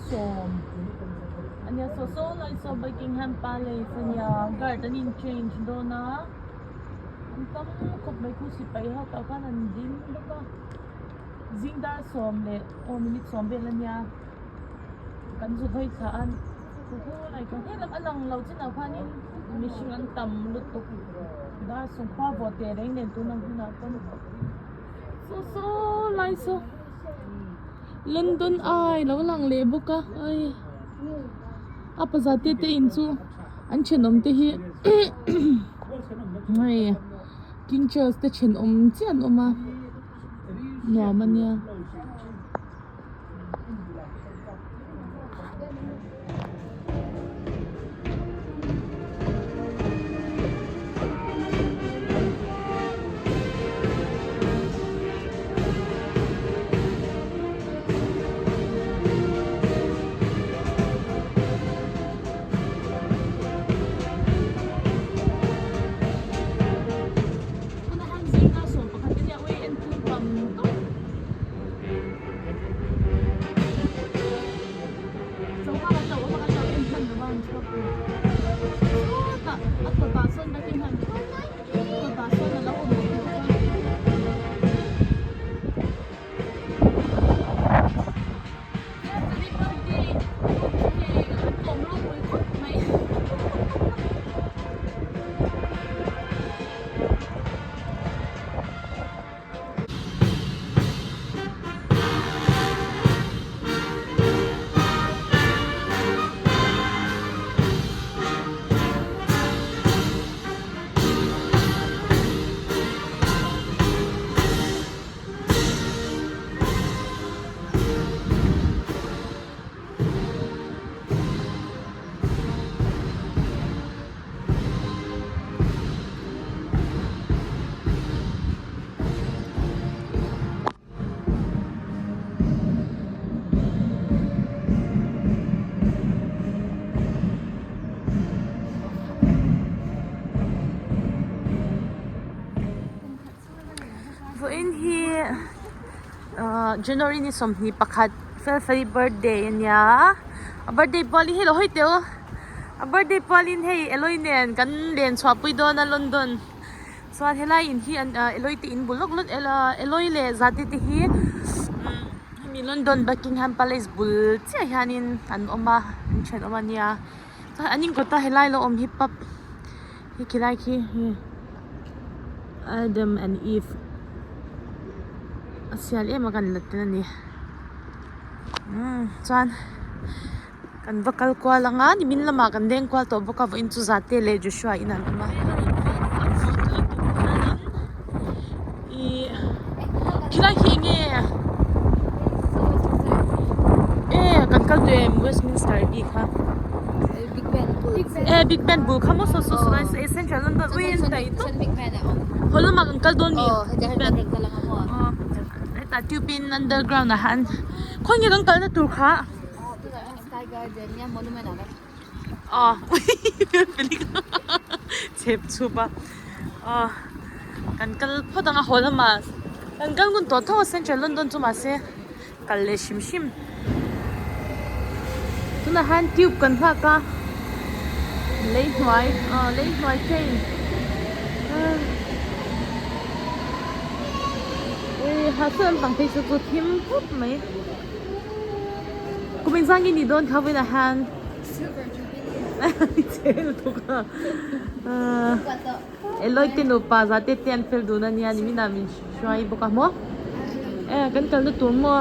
sawm ania saw saw lai saw Buckingham Palace ania guard an in change dawn a an tam khawp mai khu sipai ho tah khan an ding bawk a zing dar sawm leh aw minute sawm vel ania kan zu hawi thla a khu khu lai kha helam a lang lo chinah khanin mihring an tam lutuk dar sawm khua vawt teh reng nen tun ang hunah pawn saw saw lai saw. London eye lo lang leh bawk a ai a pazar te te in chu an thenawm te hi hei king charles te thenawm chiah an awm a nuam a nia. Vawiin hi ahh January ni sawmhnih pakhat Felfeli birthday a nia a birthday pualin hei lo hawi teh u a birthday pualin hei Eloy nen kan len chhuahpui dawn a London. Chuan helai in hi an ah Eloy te in bul lawk lawk Eloy leh Zate te hi hemi London Buckingham Palace bul chiah hianin an awm a an thenawm a nia chuan an inkawt a helai lo awm hi pub hi khilai khi hei Adam and Eve a sial em a kan la tel a ni umm chuan. Kan va kal kual ang a nimin lamah kan leng kual tawh bawk a vawiin chu Zate leh Joshua in an awm a ih khilai khi eng nge e kan kal tawh em Westminster bik kha e Big Ben bul kha maw saw saw saw lai Central London ui an daih tawp haw lamah kan kal dawn mi Big Ben hetah tube in underground ah han khawi nge kan kalna tur kha. Chep chhup a aw kan kal phawt ang a haw lamah kan kal ngun tawh tho a central London chu mahse kal leh hrim hrim tunah hian tube kan nghak a lei hnuai aw lei hnuai train ui ha saw lampang phei chu chu thim khawp mai. Kum engzang nge ni dawn kha vawiinah hian che lutuk a Eloy te nupa za te te an fel dun ania ni minah min hruai bawk a maw e kan kalna tur maw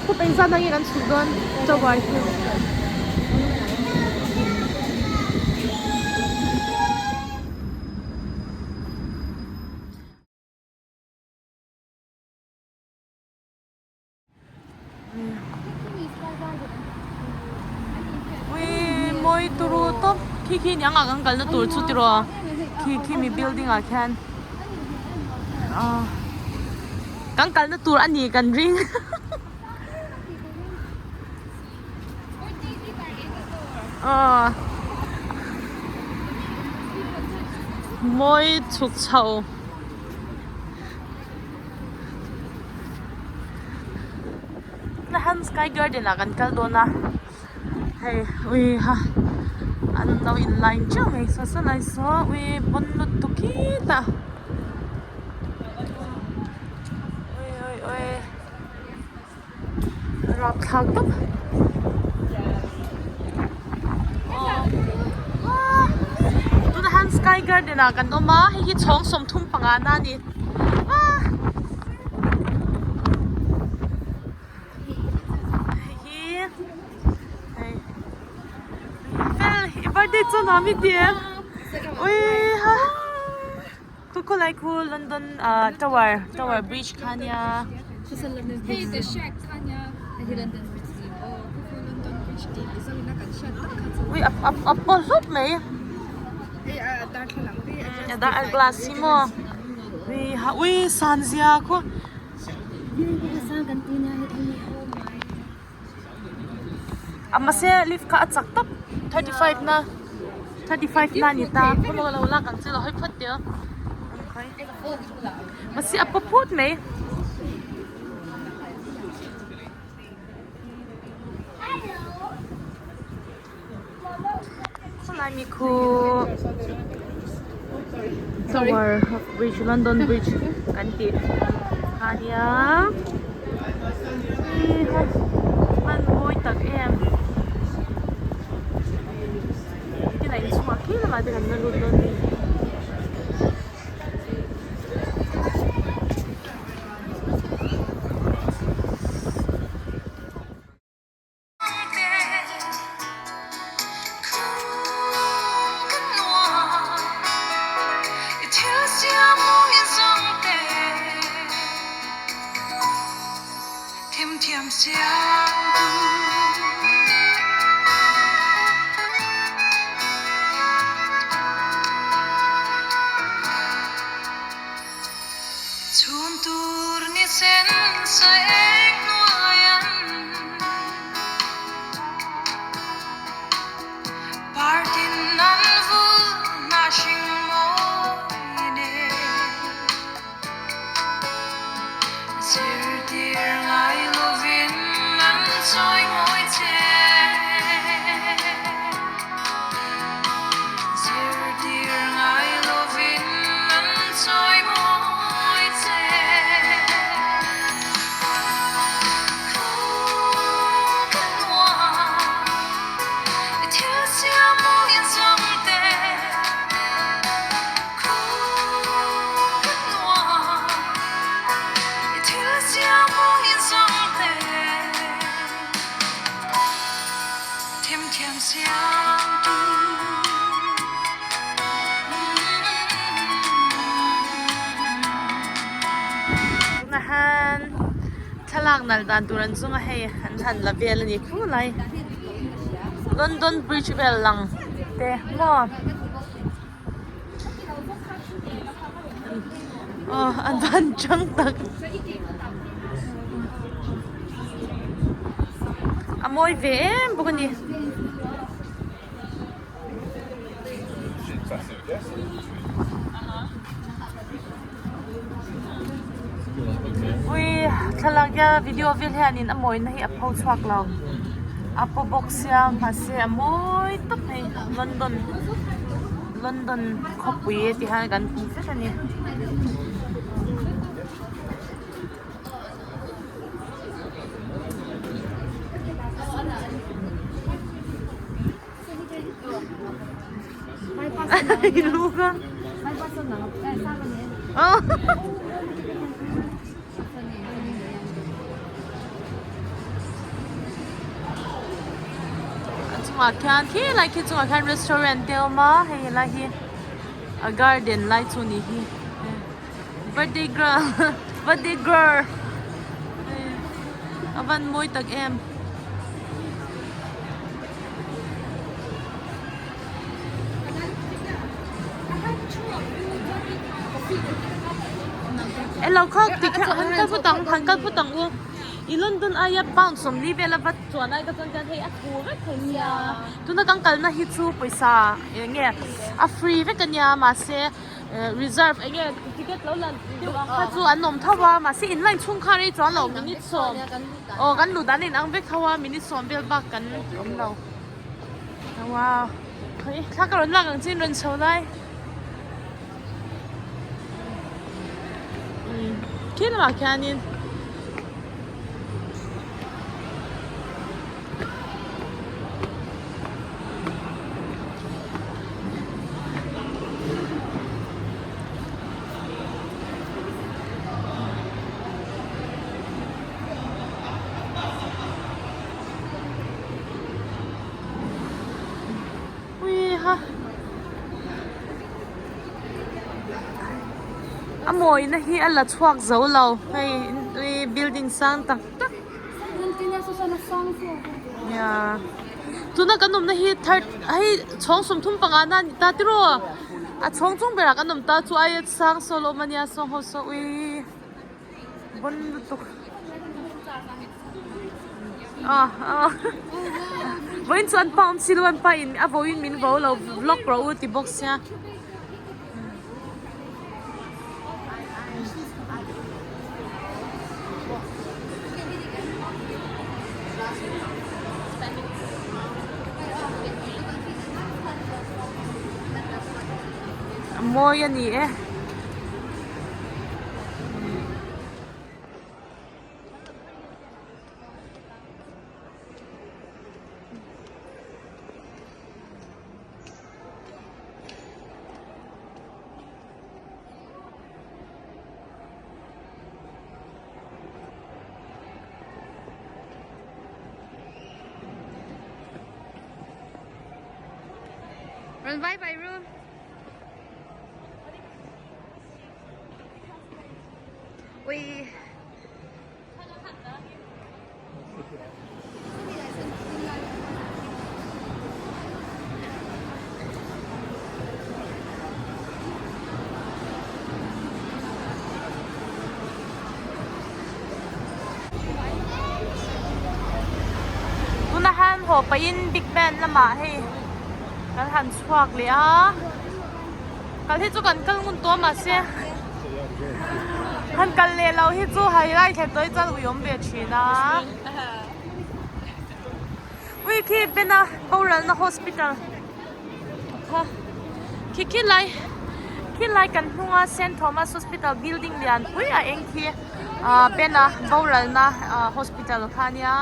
khup engzat nge kan chhuk dawn chawai chu. Ui mawi turu tawp khi khi niang ah kan kalna tur chu tiraw khi khi mi building ah khian ah kan kalna tur a ni kan ring aw mawi chhuk chho. hian sky garden ah kan kal dawn a hei ui ha an lo in line teuh mai saw saw lai saw ui pawn lutuk khitah ui ui ui rapthlak tawp tunah hian sky garden ah kan awm a hei hi chhawng 35 na a ni hei hi hei vel i birthday chu nuam i ti em ui ha. Khu khu lai khu London ah tower tower bridge kha nia. Ui a a paw hlup mai. A dar a glass hi maw. Ui ha ui san zia khu. A mahse lift kha a chak tawp 35 na 35 na a ni ta khawlawk lo lak ang che lo hawi phawt teh a mahse a paw phut mai. Khawlai mi khu Tower Bridge London Bridge kan tih kha nia hman mawi tak em tinah inchhungah khi lamah te kan la lut dawn a ni. Tunah hian thlalak nalh dan tur an zawng a hei an han la vel a ni khulai London bridge vel lang te maw aw an van chang tak a mawi ve em bawk a ni. Ui thlalak hian video vel hianin a mawina hi a pho chhuak lo a paw bawk sia mahse a mawi tawp mai London London khawpui tih hian kan hmu vek a ni. A chungah khian khilai khi chungah khian restaurant te a awm a hei helai hi a garden lai chu a nih hi birthday girl birthday girl a van mawi tak em. Elo kha tikhian han kal phawt ang han kal phawt ang u i London aia pound 40 vel a va chuan ai ka chuan chuan hei a thu vek thei nia tuna kan kalna hi chu pawisa eng nge a free vek ania mahse. Reserve eng nge ticket lo la deuh ang kha chu an awm tho a mahse in line chhung kha rei chuan lo minute sawm aw kan luh dan a inang vek tho a minute sawm vel bak kan awm lo wow khawi thla ka rawn lak ang chin rawn chho lai khi lamah khianin. A mawina hi a la chhuak zo lo hei building sang tak tak. Tuna kan awmna hi third hei chhawng 35 na a ni ta tiraw a chhawng chung berah kan awm ta chu aia sang saw la awm a nia saw ho saw uii bon lutuk ah ah vawiin chu an pa awm silo an pa in a vawiin min vo lo vlog rawh u ti bawk sia. A mawi a ni e. Run bye bye room. We Tuna han haw pahin Big Ben lamah hei kan han chhuak leh a. Kal hi chu kan kal ngun tawh a mahse han kal leh loh hi chu hai lai thlen tawh hi chuan ui awm ve thin a. Ui khi Bena boralna hospital kha khi khi lai khi lai kan hnunga Saint Thomas Hospital building lian pui a eng khi ah Bena boralna hospital kha a nia.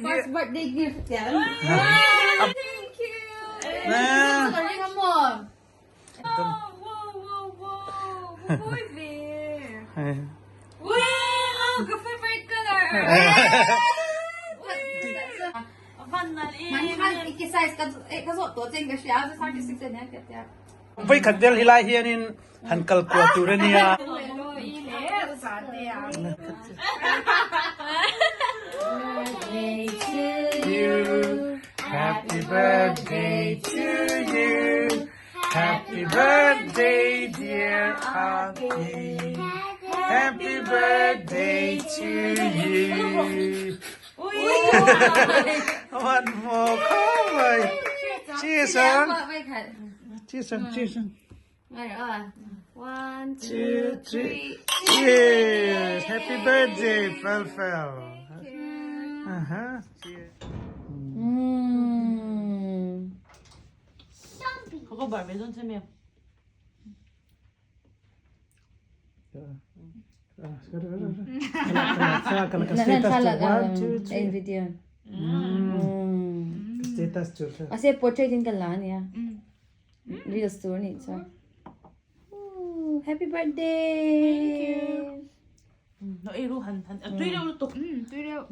First birthday gift yan. Thank you. Ring mo. Oh, wow, wow, wow. Boy bear. Wow, ka favorite color. Man iki size ka ka zo to cheng ka sia 36 ne ka tia. Voi khat vel hi lai hianin han kal kual tur a nia. Happy birthday to you Happy birthday dear Auntie Happy birthday to you One more khaw Cheers on Cheers on Cheers on One, two, three. Cheers! Happy birthday, Fel Fel. Uh-huh. Cheers. 그거 말 매전 쌤이야. One, two, three. Video. Status chu. Ase portrait in kan la ania. Reels tur anih chuan. Happy birthday. Thank you. No ei ru han han tui reuh lutuk. Tui reuh.